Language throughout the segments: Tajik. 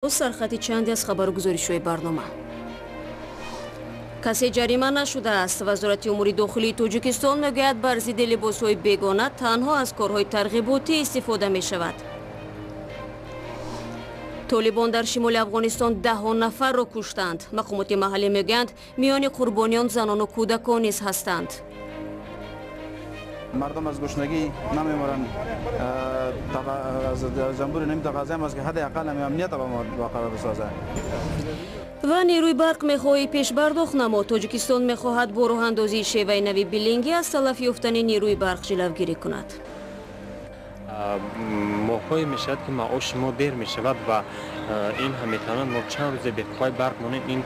Сархати чанде аз хабару гузоришҳои барнома. Касе ҷарима нашудааст. Вазорати умури дохилии Тоҷикистон мегӯяд, бар зидди либосҳои бегона танҳо аз корҳои тарғиботӣ истифода мешавад. Толибон дар шимоли Афғонистон даҳон нафарро куштанд. Мақомоти маҳаллӣ мегӯянд, миёни қурбониён занону кӯдакон низ ҳастанд. Мардум аз гушнагӣ намеморанд. Аз ҷамбури ним тақозаем аст, ки ҳадди ақал амният ба мо барқарор бисозад. Ва нерӯи барқ мехоҳӣ пешбардохт намод. Тоҷикистон мехоҳад бо роҳандозии шеваи нави билингӣ аз талаф ёфтани нерӯи барқ ҷилавгирӣ кунад. Моҳҳое мешавад, ки маоши мо дер мешавад ва ин ҳам метавонад мо чанд рӯзе беқувваи барқ монем ин.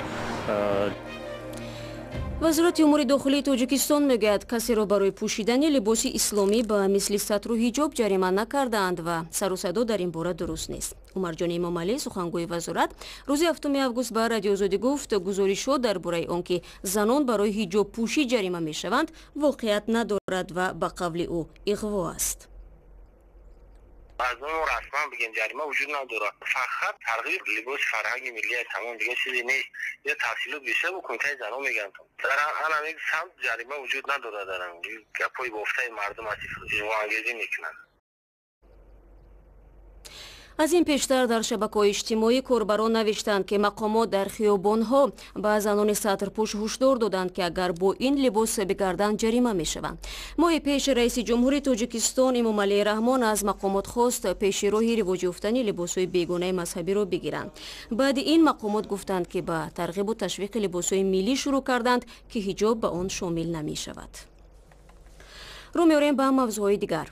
Вазорати умури дохилии Тоҷикистон мегӯяд, касеро барои пӯшидани либоси исломӣ ба мисли сатру ҳиҷоб ҷарима накардаанд ва сару садо дар ин бора дуруст нест. Умарҷони Эмомалӣ, сухангӯи вазорат, рӯзи 7 август ба Радиоозодӣ гуфт, гузоришҳо дар бораи он ки занон барои ҳиҷобпӯшӣ ҷарима мешаванд, воқеият надорад ва ба қавли ӯ иғво аст. Аз мо расман бигем, ҷарима вуҷуд надорад, фақат тарғиб либоси фарҳанги миллия, тамом, дигар чизе нест. Я тафсилот бештар бо кумитаи занон мегӯям. Дар ҳамин самт ҷарима вуҷуд надорад, дар гапҳои бофтаи мардум аст, иғвоангезӣ мекунанд. Аз ин пештар дар шабакаҳои иҷтимоӣ корбарон навиштанд, ки мақомот дар хиёбонҳо ба занони сатрпӯш ҳушдор доданд, ки агар бо ин либос бигарданд, ҷарима мешаванд. Моҳи пеш раиси ҷумҳури Тоҷикистон Эмомалӣ Раҳмон аз мақомот хост, пеши роҳи ривоҷ ёфтани либосҳои бегонаи мазҳабиро бигиранд. Баъди ин мақомот гуфтанд, ки ба тарғибу ташвиқи либосҳои миллӣ шурӯъ карданд, ки ҳиҷоб ба он шомил намешавад. Рӯ меорем ба мавзӯъҳои дигар.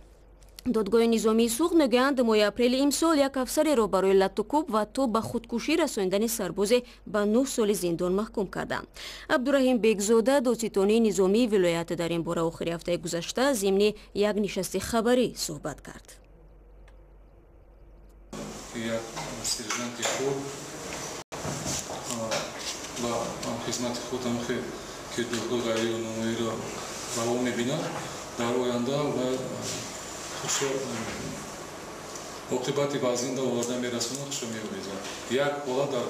Додгоҳи низомии Суғд мегӯянд, моҳи апрели имсол як афсареро барои латтукӯб ва то ба худкушӣ расонидани сарбозе ба 9 соли зиндон маҳкум карданд. Абдураҳим Бегзода, додситонии низомии вилоят, дар ин бора охири ҳафтаи гузашта зимни як нишасти хабарӣ суҳбат кард. Як сержанти худ ба хизмати худ ҳамхел кирдорҳои ғайриқонуниро раво мебинад, дар оянда ва худшо оқибати вазинро оварда мерасонад, худшо меовезад. Як ҳолат дар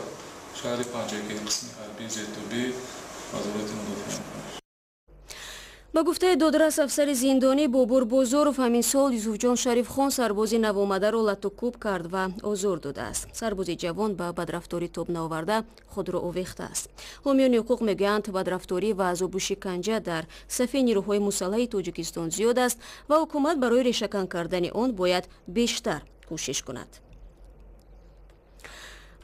шаҳри Панҷакент, қисми ҳарбии зертӯбии Вазорати мудофиа. Ба гуфтаи додрас, афсари зиндонӣ Бобур Бозоров ҳамин сол Юсуфҷон Шарифхон, сарбози навомадаро латтукӯб кард ва озор додааст. Сарбози ҷавон ба бадрафторӣ тоб наоварда, худро овехтааст. Ҳомиёни ҳуқуқ мегӯянд, бадрафторӣ ва азобу шиканҷа дар сафи нерӯҳои мусаллаҳи Тоҷикистон зиёд аст ва ҳукумат барои решакан кардани он бояд бештар кӯшиш кунад.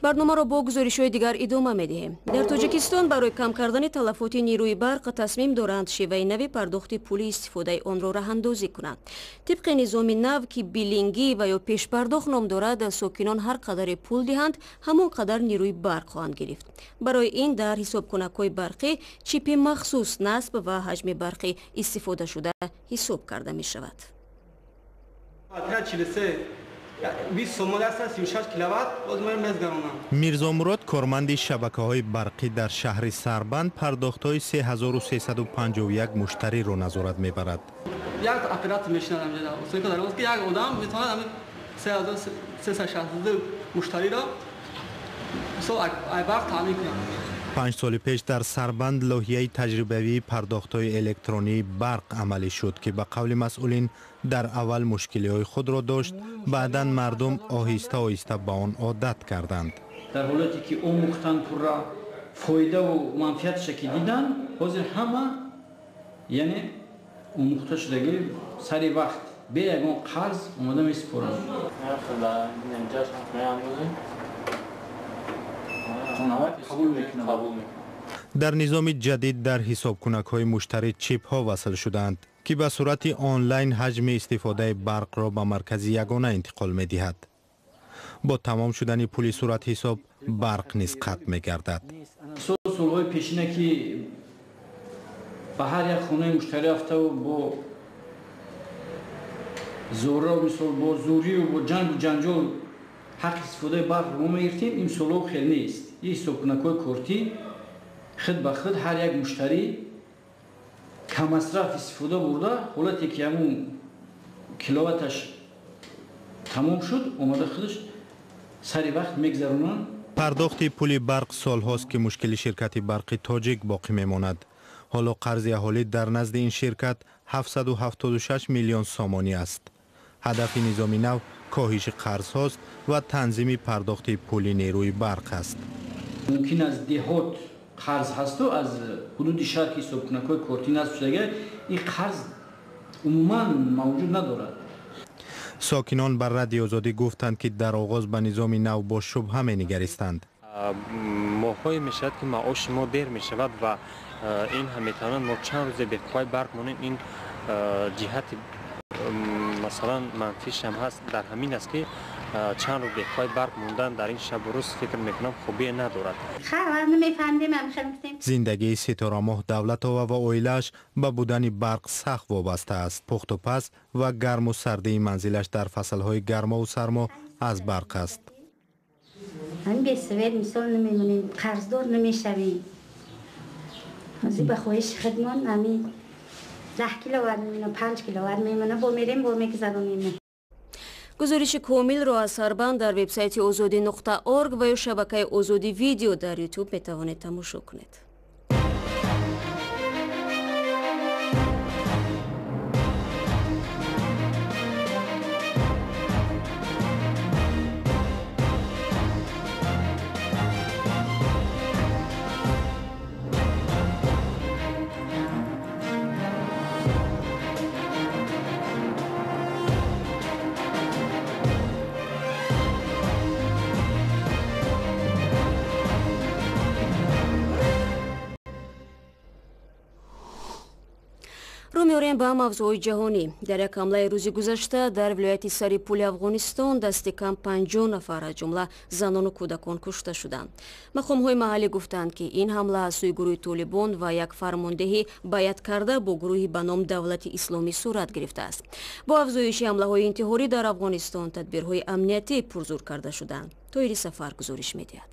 Барномаро бо гузоришҳои дигар идома медиҳем. Дар Тоҷикистон барои кам кардани талафоти нерӯи барқ тасмим доранд шеваи нави пардохти пули истифодаи онро роҳандозӣ кунанд. Тибқи низоми нав, ки билингӣ ва ё пешпардохт ном дорад, сокинон ҳар қадаре пул диҳанд, ҳамон қадар нерӯи барқ хоҳанд гирифт. Барои ин дар ҳисобкунакҳои барқӣ чипи махсус насб ва ҳаҷми барқи истифодашуда ҳисоб карда мешавад. Мирзомурод, корманди шабакаҳои барқӣ дар шаҳри Сарбанд, пардохтҳои 3351 муштариро назорат мебарад. Як оператор мешинад, як одам метавонад 3362 муштариро барқ таъмин кунад. 5 соли пеш дар Сарбанд лоиҳаи таҷрибавии пардохтҳои электронии барқ амалӣ шуд, ки ба қавли масъулин дар аввал мушкилиҳои худро дошт. Баъдан мардум оҳиста оҳиста ба он одат карданд. Дар ҳолате ки омӯхтан, пурра фоидаву манфиаташа ки дидан, ҳозир ҳама, яъне омӯхта шудагӣ, сари вақт бе ягон қарз омода месупоранд. Қабул мекунад. Дар низоми ҷадид дар ҳисобкунакҳои муштарӣ чипҳо васл шудаанд, ки ба сурати онлайн ҳаҷми истифодаи барқро ба маркази ягона интиқол медиҳад. Бо тамом шудани пули суратҳисоб барқ низ қатъ мегардад. Солҳои пешина, ки ба ҳар як хонаи муштарӣ рафтаву бо зӯро, мисол, бо зӯрию бо ҷангу ҷанҷол ҳаққи истифодаи барқ ро мегирифтем, ин солҳо хел нест. Ин ҳисобкунакҳои кортӣ худ ба худ ҳар як муштарӣ каммасраф истифода бурда, ҳолате ки ҳамун киловатташ тамом шуд, омада худаш сари вақт мегзаронанд. Пардохти пули барқ солҳост, ки мушкили ширкати барқи тоҷик боқӣ мемонад. Ҳоло қарзи аҳолӣ дар назди ин ширкат 776 миллион сомонӣ аст. Ҳадафи низоми нав коҳиши қарзҳост ва танзими пардохти пули нерӯи барқ аст. Мумкин аз деҳот қарз ҳасту аз ҳудуди шаҳр ки ҳисобкунакҳои кортӣ насб шудага, ин қарз умуман мавҷуд надорад. Сокинон ба Радиои Озодӣ гуфтанд, ки дар оғоз ба низоми нав бо шубҳа менигаристанд. Моҳҳое мешавад, ки маоши мо дер мешавад ва ин ҳам метавонад мо чанд рӯзе беқувваи барқ монем. Ин ҷиҳати масалан манфишам ҳаст дар ҳамин аст, ки чанд рӯз беқувваи барқ мондан дар ин шабу рӯз фикр мекунам хубие надорад. Зиндагии Ситорамоҳ Давлатова ва оилааш ба будани барқ сахт вобаста аст. Пухтупаз ва гарму сардии манзилаш дар фаслҳои гармову сармо аз барқ аст. Ҳамин бесавед мисол намемонем, қарздор намешавем. Ҳозир ба хоҳиши худмон ҳамин 10 киловатт мемонад, 5 киловатт мемонад, бо мерем, бо мегузаронем. Гузориши комилро аз сарбанд дар вебсайти ozodi.org ва ё шабакаи Озодӣ видео дар Ютуб метавонед тамошо кунед. Рӯ меорем ба мавзӯъҳои ҷаҳонӣ. Дар як ҳамлаи рӯзи гузашта дар вилояти Сарипули Афғонистон дасти кам 50 нафар, аз ҷумла занону кӯдакон, кушта шуданд. Мақомҳои маҳаллӣ гуфтанд, ки ин ҳамла аз сӯи гурӯҳи Толибон ва як фармондеҳӣ баят карда бо гурӯҳи ба ном Давлати Исломӣ сурат гирифтааст. Бо афзоиши ҳамлаҳои интиҳорӣ дар Афғонистон тадбирҳои амниятӣ пурзур карда шуданд. Тоҳири Сафар гузориш медиҳад.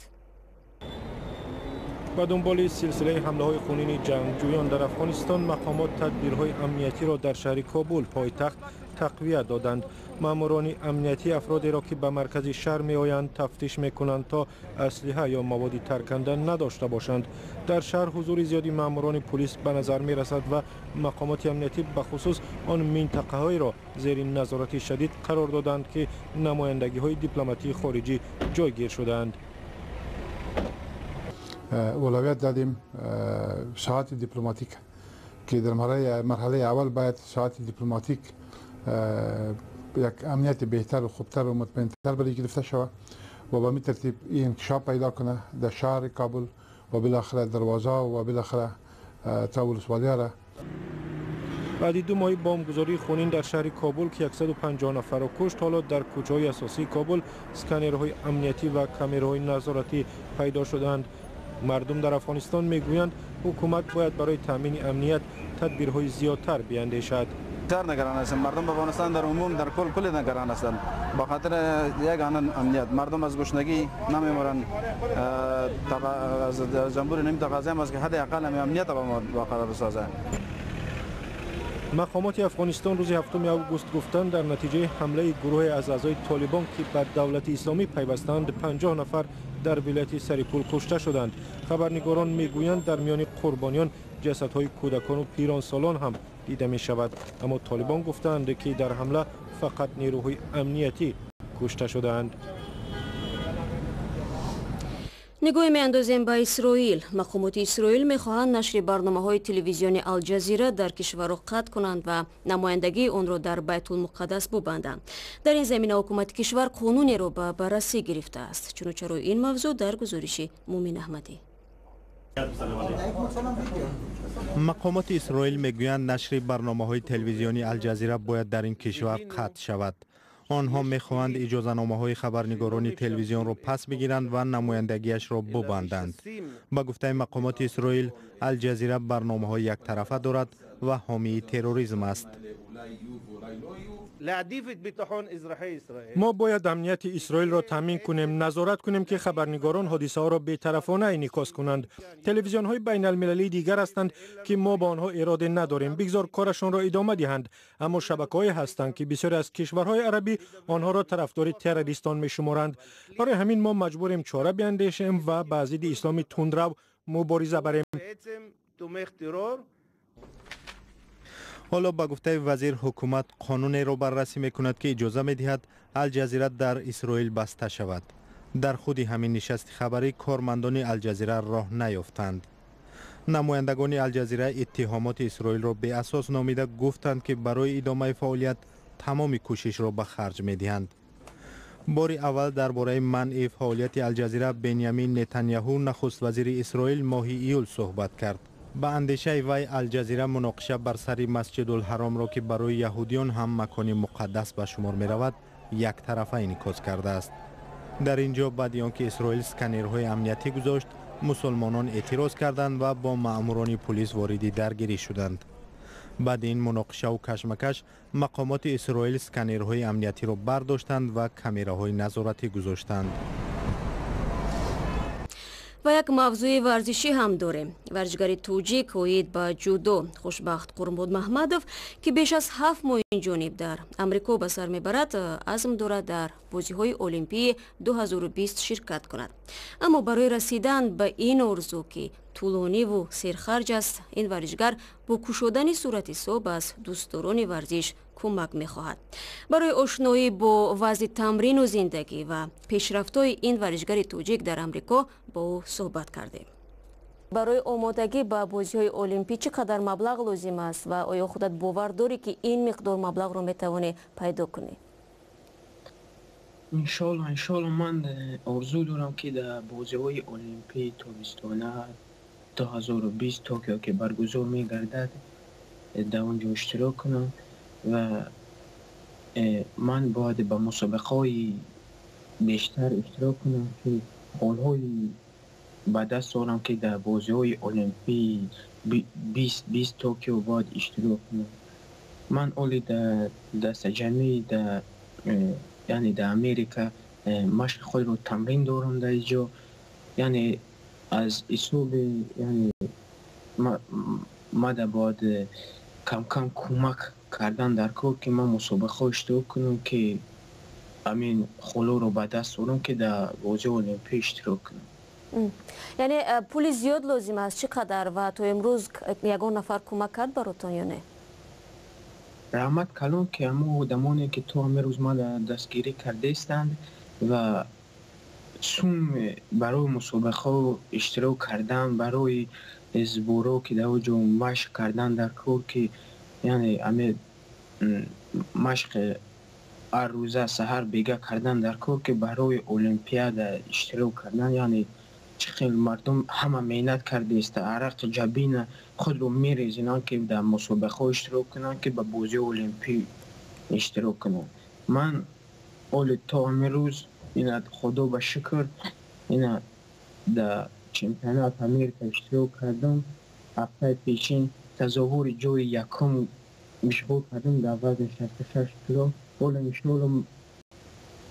Ба дунболи силсилаи ҳамлаҳои хунини ҷангҷӯён дар Афғонистон мақомот тадбирҳои амниятиро дар шаҳри Кобул, пойтахт, тақвият доданд. Маъмурони амниятӣ афродеро, ки ба маркази шаҳр меоянд, тафтиш мекунанд, то аслиҳа ё маводи тарканда надошта бошанд. Дар шаҳр ҳузури зиёди маъмурони пулис ба назар мерасад ва мақомоти амниятӣ бахусус он минтақаҳоеро зери назорати шадид қарор доданд, ки намояндагиҳои дипломатии хориҷӣ ҷойгир шудаанд. اولویت دادیم ساعت دیپلماتیک که در مرحله اول باید ساعت دیپلماتیک یک امنیت بهتر و خوبتر و مطمئنتر برای گرفته شود و با می ترتیب این انکشاف پیدا کنه در شهر کابل و بالاخره دروازه و بالاخره تا ولسوالی را. بعد 2 ماهی بمبگذاری خونین در شهر کابل که 150 نفر را کشت، حالا در کوچه‌های اساسی کابل اسکنرهای امنیتی و کامراهای نظارتی پیدا شدند. مردم در افغانستان میگویند حکومت باید برای تامین امنیت تدبیرهای زیادتر بیاندیشد. بسیار نگران هستند مردم افغانستان در عموم، در کل نگران هستند با خاطر یک امنیت. مردم از گشنگی نمیمرند. از جمهوری نیم تقاضا هم است که حداقل امنیت برقرار بسازند. مقامات افغانستان روز 7 آگوست گفتند در نتیجه حمله گروه از اعضای طالبان که بر دولت اسلامی پیوستند 50 نفر در ولایت سریپول کشته شدند. خبرنگاران میگویند در میان قربانیان جسدهای کودکان و پیرانسالان هم دیده می شود. اما طالبان گفتند که در حمله فقط نیروهای امنیتی کشته شدند. Нигоҳе меандозем ба Исроил. Мақомоти Исроил мехоҳанд нашри барномаҳои телевизиони Алҷазира дар кишварро қатъ кунанд ва намояндагии онро дар Байтулмуқаддас бубанданд. Дар ин замина ҳукумати кишвар қонунеро ба баррасӣ гирифтааст. Чуну чарои ин мавзӯъ дар гузориши Мумин Аҳмадӣ. Мақомоти Исроил мегӯянд нашри барномаҳои телевизиони Алҷазира бояд дар ин кишвар қатъ шавад. Онҳо мехоҳанд иҷозаномаҳои хабарнигорони телевизионро пас бигиранд ва намояндагиашро бубанданд. Ба гуфтаи мақомоти Исроил, Алҷазира барномаҳои яктарафа дорад ва ҳомии терроризм аст. Мо бояд амнияти Исроилро таъмин кунем, назорат кунем, ки хабарнигорон ҳодисаҳоро бетарафона инъикос кунанд. Телевизионҳои байналмилалии дигар ҳастанд, ки мо ба онҳо ироде надорем, бигзор корашонро идома диҳанд, аммо шабакаҳое ҳастанд, ки бисёре аз кишварҳои арабӣ онҳоро тарафдори террористон мешуморанд. Барои ҳамин мо маҷбурем чора биандешем ва ба зидди исломи тундрав мубориза барем. Ҳоло ба гуфтаи вазир, ҳукумат қонунеро баррасӣ мекунад, ки иҷоза медиҳад Алҷазира дар Исроил баста шавад. Дар худи ҳамин нишасти хабарӣ кормандони Алҷазира роҳ наёфтанд. Намояндагони Алҷазира иттиҳомоти Исроилро беасос номида гуфтанд, ки барои идомаи фаъолият тамоми кӯшишро ба харҷ медиҳанд. Бори аввал дар бораи манъи фаъолияти Алҷазира Бенямин Нетаняҳу, нахуствазири Исроил, моҳи июл суҳбат кард. Ба андешаи вай, Алҷазира муноқиша бар сари Масҷидулҳаромро, ки барои яҳудиён ҳам макони муқаддас ба шумор меравад, яктарафа инъикос кардааст. Дар ин ҷо баъди он ки Исроил сканерҳои амниятӣ гузошт, мусулмонон эътироз карданд ва бо маъмурони пулис вориди даргирӣ шуданд. Баъди ин муноқишаву кашмакаш мақомоти Исроил сканерҳои амниятиро бардоштанд ва камераҳои назоратӣ гузоштанд. Ва як мавзӯи варзишӣ ҳам дорем. Варзишгари тоҷик оид ба ҷудо Хушбахт Қурбонмаҳмадов, ки беш аз 7 моҳ инҷониб дар Амрико ба сар мебарад, азм дорад дар бозиҳои Олимпии 2020 ширкат кунад. Аммо барои расидан ба ин орзу, ки тӯлониву серхарҷ аст, ин варзишгар бо кушодани суратҳисоб аз дӯстдорони варзиш кӯмак мехоҳад. Барои ошноӣ бо вазъи тамрину зиндагӣ ва пешрафтҳои ин варзишгари тоҷик дар Амрико бо ӯ суҳбат кардем. Барои омодагӣ ба бозиҳои Олимпӣ чӣ қадар маблағ лозим аст ва оё худат бовар дорӣ, ки ин миқдор маблағро метавонӣ пайдо кунӣ? Иншоалло, иншоалло, ман орзу дорам, ки дар бозиҳои Олимпии тобистона 2020 Токио, ки баргузор мегардад, дар он ҷо иштирок кунам ва ман бояд ба мусобиқаҳои бештар иштирок кунам, ки холҳои ба даст орам, ки дар бозиҳои Олимпии 2020 Токио бояд иштирок кунам. Ман оли дар дастаҷамъӣ дар, яъне дар Америка машқи худро тамрин дорам дар инҷо, яъне аз ҳисоби, яъне мада бояд камкам кӯмак кардан дар кор, ки ман мусобиқаҳо иштирок кунам, ки ҳамин холҳоро ба даст орам, ки дар бозии Олимпӣ иштирок кунам. Яъне пули зиёд лозим аст? Чӣ қадар ва то имрӯз ягон нафар кӯмак кард баротон ё не? Раҳмат калон, ки ҳамон одамоне, ки то ҳамин рӯз мана дастгирӣ кардаистанд ва сум барои мусобиқаҳо иштирок кардан, барои сборҳо, ки дар он ҷо машқ кардан дар кор, ки яъне ҳамин машқи ҳар рӯза саҳар бега кардан дар кор, ки барои Олимпиада иштирок кардан, яъне чӣ хел мардум ҳама меҳнат кардааста, арақи ҷабина худро мерезинанд, ки дар мусобиқаҳо иштирок кунанд, ки ба бозии Олимпӣ иштирок кунанд. Ман оли то ҳамин рӯз ина, Худо ба шукр, ина дар чемпионат Америка иштирок кардам. Ҳафтаи пешин тазоҳури ҷои якум ишғол кардам дар вазни 66 кило. Ҳоло, иншоалло,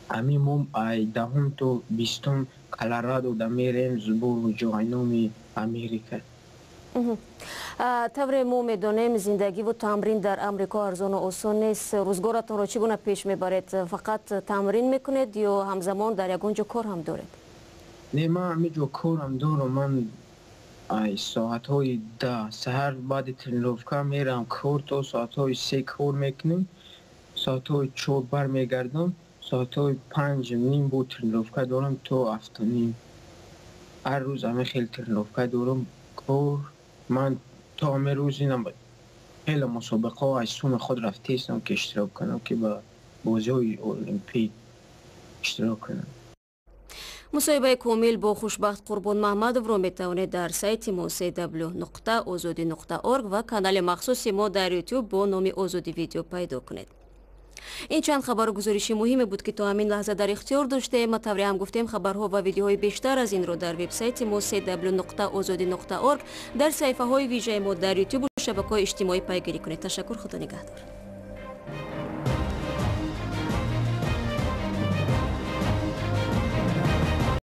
ҳамин мо ай 10-ум то 20-ум Колорадо да мерем сбору ҷойноми Америка. Тавре мо медонем, зиндагиву тамрин дар Амрико арзону осон нест. Рӯзгоратонро чӣ гуна пеш мебаред? Фақат тамрин мекунед ё ҳамзамон дар ягон ҷо кор ҳам доред? Не, ман ҳамин ҷо корам дорам. Ман ай соатҳои 10 саҳар баъди тренировка мерам кор, то соатҳои 3 кор мекунем, соатҳои 4 бармегардам, соатҳои 5:30 бо тренировка дорам то 7:30. Ҳар рӯз ҳамин хел тренировка дорам, кор. Ман то ҳамин рӯз инам хеле мусобиқаҳо аз суми худ рафтаистам, ки иштирок кунам, ки ба бозиҳои Олимпӣ иштирок кунам. Мусоҳибаи комил бо Хушбахт Қурбонмаҳмадовро метавонед дар сайти мо cw.ozodi.org ва канали махсуси мо дар Ютуб бо номи Озоди Видео пайдо кунед. Ин чанд хабару гузориши муҳиме буд, ки то ҳамин лаҳза дар ихтиёр доштем. Тавре ҳам гуфтем, хабарҳо ва видеоҳои бештар аз инро дар вебсайти мо cw.ozodi.org, дар саҳифаҳои вижаи мо дар Ютубу шабакаҳои иҷтимоӣ пайгирӣ кунед. Ташаккур, Худо нигаҳдор.